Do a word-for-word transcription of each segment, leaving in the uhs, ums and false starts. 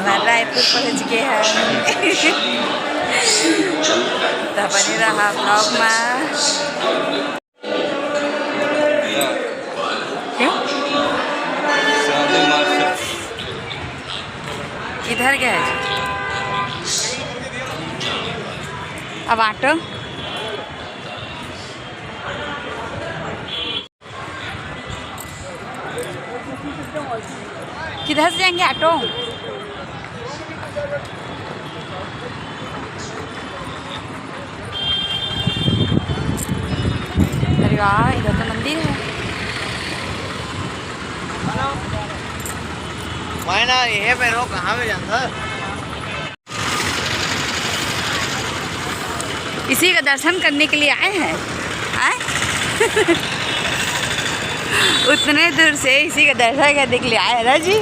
रायपुर पहुंच गए हैं। तो बने रहा vlog में। क्यों? किधर गए? अब ऑटो। किधर से जाएंगे ऑटो? अरे वाह, इधर तो मंदिर है। मैं ना ये पे रो, कहाँ पे जाता? इसी का दर्शन करने के लिए आए हैं, आए? उतने दूर से इसी का दर्शन करने के लिए आए हैं ना जी।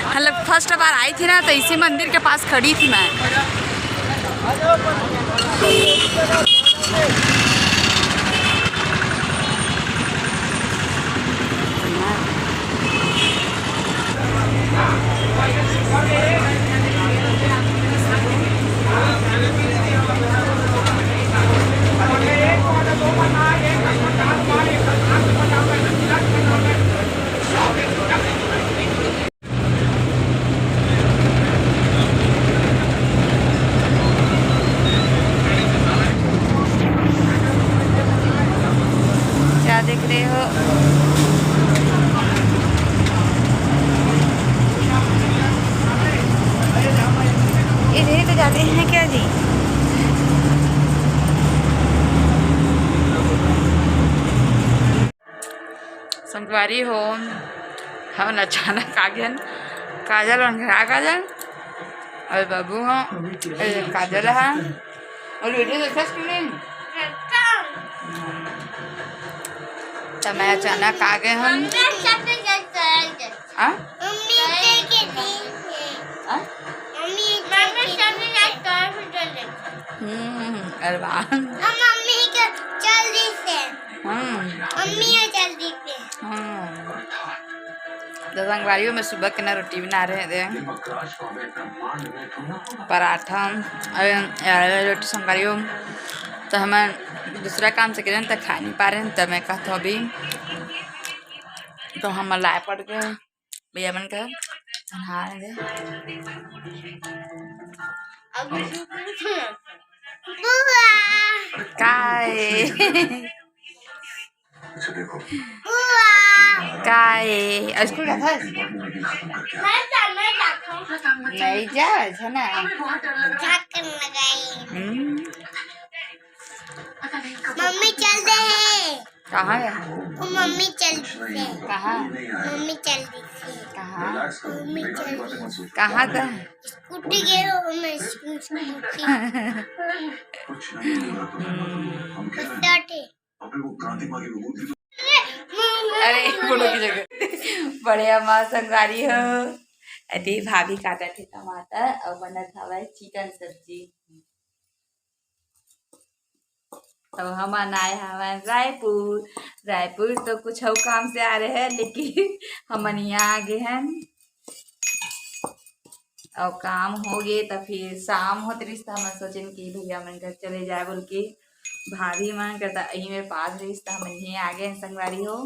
मतलब फर्स्ट बार आई थी ना, तो इसी मंदिर के पास खड़ी थी मैं। क्या देख रहे हो? इधर ही तो जाते हैं क्या जी? संगवारी हो, हमन अचानक आ गेन। काजल मन घर आ, काजल अउ बाबू ह, ए, काजल ह, अउ वीडियो देखस कि नहीं? त मैं अचानक आ गए हम। आ? आ? हम्म, अरे वाह। मम्मी के जल्दी से। हम्म। मम्मी है जल्दी पे। हम्म। तो संगवारी हो, मैं सुबह के ना रोटी बना रहे थे, पराठा, अरे, अरे, रोटी संगवारी हो। तो हम दूसरा काम से करें तो खा नहीं पा रहे हैं, तो मैं कहता हूँ अभी तो हम लाए पड़ गए भैया मन का नहा ले। बुआ। काय? बुआ। काय? स्कूल जाता है? नहीं जा, है ना? झाकन लगाई। हम्म। मम्मी चल दे है। कहाँ है? वो मम्मी चल दे है। कहाँ? मम्मी चल दे है। कहाँ? मम्मी चल दे है। कहाँ का? स्कूटी के वो मैं स्कू-, स्कूटी। हम्म। स्टार्ट है। अरे, फोटो की जगह। बढ़िया माँ संगवारी हो। अरे, भाभी काटत हे टमाटर अउ बनत हवय चिकन सब्जी। तो हमन आए हवन रायपुर। रायपुर तो कुछ अउ काम से आ रहे हैं, लेकिन हमन यहाँ आ गए हैं। अउ काम हो गए, तो फिर शाम होत रहिस, तो हमन सोचेन कि भैया मन घर चले जाए बोल के। भाभी मन कर तो यही मेरे पास रहिस, तो हमन यहीं आ गए हैं संगवारी हो।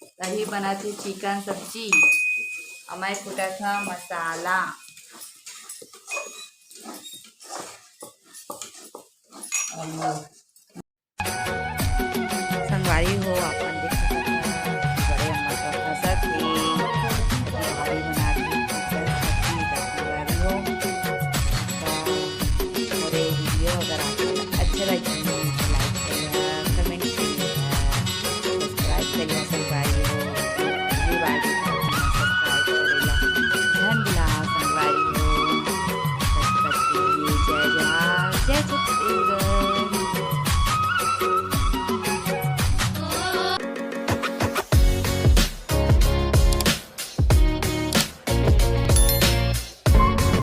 तभी बनत हे चिकन सब्जी, अउ मैं कुटत हंव मसाला।